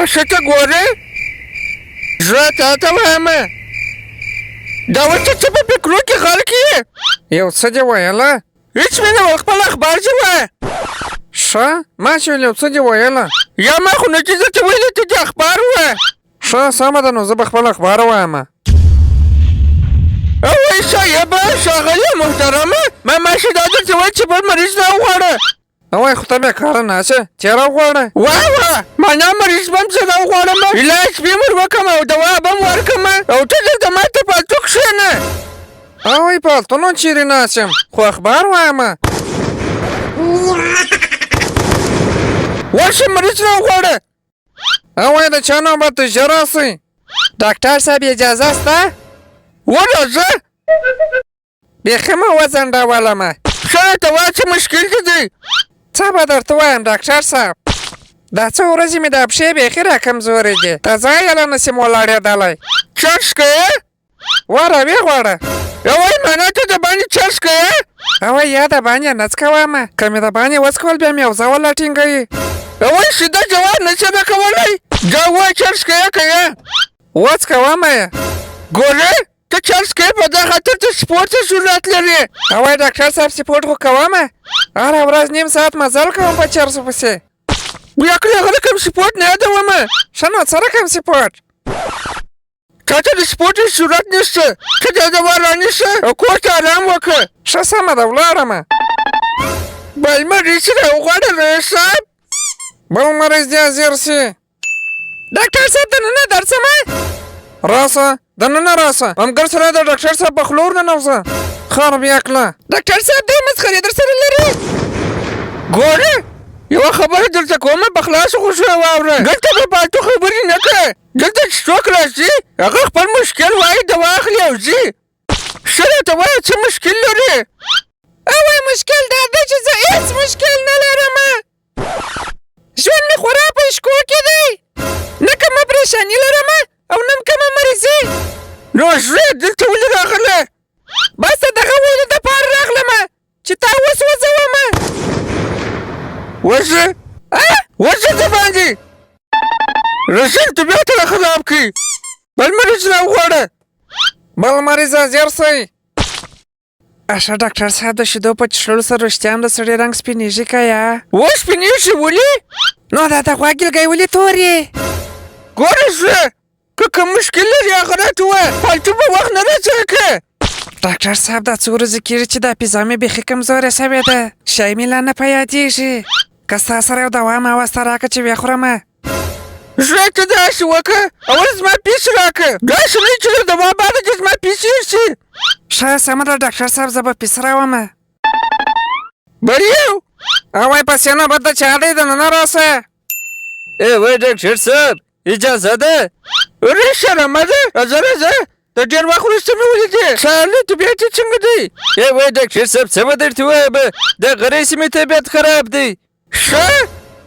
ښه ته ګورې؟ زه تا ته وایم، دا اوس ته څه په فکرو کې غرق یې؟ یو څه دې ویله؟ هېڅ مې نه ویل، خپل اخبار چې وایه. ښه، ما چې ویل یو څه دې ویله. یا ما خو نه دي درته ویلي، ته دې اخبار ووایه. ښه سمه ده، نو زه به خپل اخبار ووایم. اوی صاحبه، ښاغلیه محترمه، ما ماشي دا درته ویل چې بل مریض راوغواړه. اوی خو ته بېکاره ناست یې، چې راوغواړه. واه واه، معنا مریض به هم زه راوغواړم، علاج به هم ور وکړم او دوا به هم ورکړم، او ته دلته ما ته پالتو کښېنه. اوی پالتو نو چېرې ناست یم، خو اخبار وایم. ورشه مریض راوغواړه. اوی د چا نوبت دی، ژر راسئ. ډاکټر صاحب اجازه سته؟ ورځه. بیخي مه وځنډولمه. ښه راته وایه څه مشکل دې دی؟ څه به درته ووایم ډاکټر صاحب، دا څو ورځې مې دا پښې بیخي را کمزورې دي، د ځایه لا نشم ولاړېدلی. چرس کوې؟ وره ویې غواړه. اوی معنا ته د باندې چرس کوې؟ اوی یا د باندې نه څکوم، که مې د باندې وڅکول بیا مې اوزه ولا ټینګوي. اوی سیده جواب نه شې راکولی، دا ووایه چرس کوې که یه؟ وڅکومه یې. ګورې ته چرس کوې، په دا خاطر ته سپورت ته ضرورت لرې. اوی ډاکټر صاحب سپورت خو کوم، هره ورځ نیم ساعت مزل کوم په چرسو پسې. بیا کله هغه رقم سپورت نه یادوم. ښه نو څه رقم سپورت؟ تا ته د سپورت هېڅ ضرورت نشته، ته دا دوا رانیسه او کور ته ارام وکړه. ښه سمه ده، ولاړم. بل مریض راوغواړه رئیس صاحب. بل مریض دې حاضر شي. ډاکټر صاحب دننه درځم. راسه دننه راسه، همګر سره د ډاکټر صاحب په خوله ورننوځه. خر بیا کړه. ډاکټر صاحب دی مسخرې در سره لري. ګوره یوه خبره درته کوم، په خلاصو غوږو یې واوره. دلته به فالتو خبرې نه کوې، دلته چې څوک راځي هغه خپل مشکل وایي، دوا اخلي او ځي. ښه راته وایه څه مشکل لرې؟ اوی مشکل دا دی چې زه هېڅ مشکل نه لرم، ژوند مې خورا په عشقو کې دی، نه کومه پریشاني لرم او نه هم کومه مریضي. نو زویه دلته ولې راغلې؟ بس د دغه ویلو دپاره راغلم چې تا وسوځوم. وځه وځه د باندې، رسول طبیعت را خراب کړي. بل مریض راوغواړه. بل مریض حاضر سئ. اشه ډاکټر صاحب، د شیدو په چښلو سره رښتیا هم د سړي رنګ سپینېږي که یا؟ و سپینېږي ولې؟ نو دا د غوا ګیلګی ولې تور یې؟ ګوره زویه، که کوم مشکل لرې هغه راته ووایه، فالتو به وخت نه راڅه که. ډاکټر صاحب دا څو ورځې کېږي چې دا فضا مې بیخي کمزورې شوې ده، شی مې لا نه په یادېږي. که ستا سره یو دوا ما واسطه راکړه چې ویې خورم. زویه ته داسې وکړه، اول زما پیسې راکړه، داسې نه چې له دوا بعده دې زما پیسې شي. ښه سمه ده ډاکټر صاحب، زه به پیسې راوړم. بل یو. اوی پسې نوبت د چا دی، دننه راسه. ای وای ډاکټر صاحب اجازه ده؟ ورشه رمه ده، راځه راځه، د ډېر وخت وروسته مې ولیدې. ښه حال طبیعت یې څنګه دی؟ ای وای ډاکټر صاحب څه به درته ووایم، د غرې سیمې طبیعت خراب دی. ښه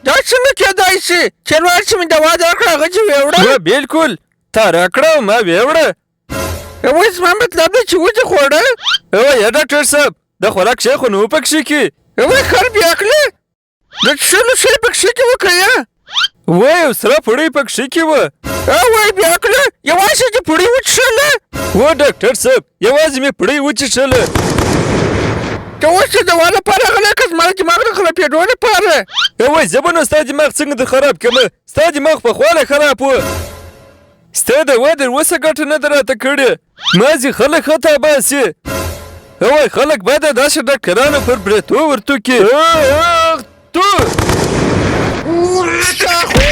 دا څنګه کېدای شي؟ تېر وار چې مې دوا درکړه هغه دې ویوړه؟ هو بلکل، تا راکړه او ما ویوړه. اوس زما مطلب دی چې ودې خوړه؟ وایه ډاکټر صاحب د خوراک شی خو نه و پکښې کې. وای خر بیا کړې، د څښلو شی پکښې کې وه که یا؟ وای یو سره پړۍ پکښې کې وه. وای بیا کړه، یوازې دې پړۍ وڅښله؟ هو ډاکټر صاحب یوازې مې پړۍ وچیښله. ته اوس د دوا لپاره راغلی که زما د دماغ د خرابېدو لپاره؟ وای زه به نو ستا دماغ څنګه در خراب کړم، ستا دماغ پخوا لا خراب و. ستا دوا در اوسه ګټه نه ده راته کړې، مازې خلک خطا باسي. وای خلک باید د داسې ډاکټرانو پر برېتو ورتو کړي. تو ستا خو